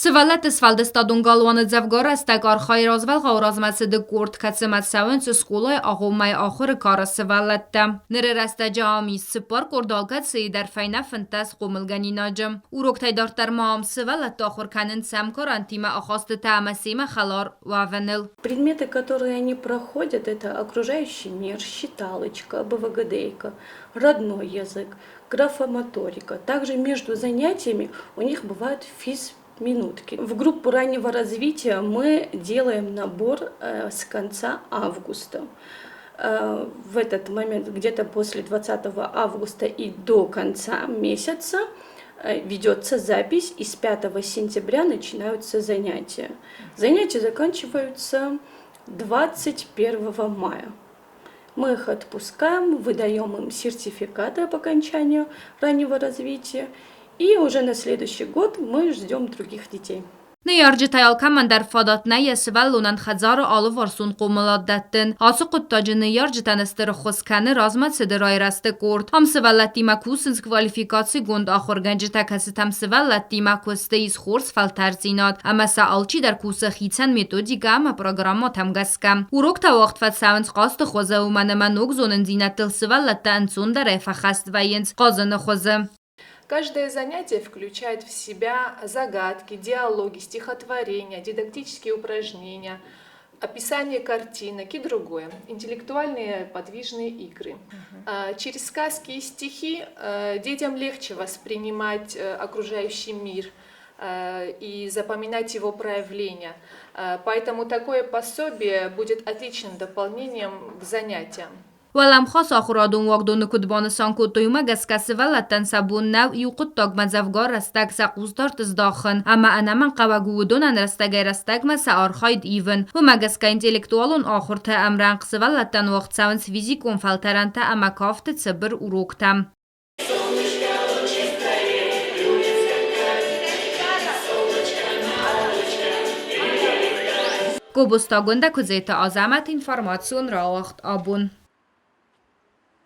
Сывӕллӕтты сфӕлдыстадон галуаны дзӕвгар рӕстӕг архайы развӕлгъау размӕцыды къорд, кӕцымӕ цӕуынц скъолайы агъоммӕйы ахуыры кары сывӕллӕттӕ. Ныры рӕстӕджы ам ис цыппар къорд алкӕцыйы дӕр фӕйнӕ 15 хъомылгӕнинаджы. Уроктӕй дарддӕр ма ам сывӕллӕтты ахуыр кӕнынц ӕмкарӕнтимӕ ахастытӕ ӕмӕ семӕ хӕлар уӕвыныл. Предметы, которые они проходят, это окружающий мир, считалочка, БВГДейка, родной язык, графомоторика. Также между занятиями у них бывают физминутки. В группу раннего развития мы делаем набор с конца августа. В этот момент, где-то после 20 августа и до конца месяца, ведется запись, и с 5 сентября начинаются занятия. Занятия заканчиваются 21 мая. Мы их отпускаем, выдаем им сертификаты об окончании раннего развития, и уже на следующий год мы ждем других детей. Ныййарджытӕй алкӕмӕн дӕр фадат нӕй йӕ сывӕллонӕн хӕдзары алыварсон хъомылад дӕттын. Ацы хъуыддаджы ныййарджытӕн стыр ӕххуыс кӕны размӕцыды райрӕзты къорд. Ам сывӕллӕттимӕ кусынц квалификацигонд ахуыргӕнджытӕ, кӕцытӕм сывӕллӕттимӕ куысты ис хорз фӕлтӕрддзинад ӕмӕ сӕ алчидӕр кусы хицӕн методикӕ ӕмӕ программӕтӕм гӕсгӕ. Уроктӕ уагъд фӕцӕуынц хъазты хуызы, уымӕн ӕмӕ ног зонындзинӕдтыл сывӕллӕттӕ ӕнцондӕрӕй фӕхӕст вӕййынц хъазыны хуызы. Каждое занятие включает в себя загадки, диалоги, стихотворения, дидактические упражнения, описание картинок и другое, интеллектуальные подвижные игры. Через сказки и стихи детям легче воспринимать окружающий мир и запоминать его проявления. Поэтому такое пособие будет отличным дополнением к занятиям. Уӕлӕмхас ахуырадон уагдоны куыд банысан кодтой, уымӕ гӕсгӕ сывӕллӕттӕн сӕ бон нӕу иу хъуыддагмӕ дзӕвгар рӕстӕг сӕ хъусдард здахын, ӕмӕ ӕнӕмӕнгхъӕуӕг у уыдонӕн рӕстӕгӕй-рӕстӕгмӕ сӕ архайд ивын. Уымӕ гӕсгӕ интеллектуалон ахуырты ӕмрӕнхъ сывӕллӕттӕн уагъд цӕуынц физикон фӕлтӕрӕнтӕ ӕмӕ кафты цыбыр уроктӕ. Гобозтагондӕ Куыдзеты Азӕмӕт информацион рауагъд абон.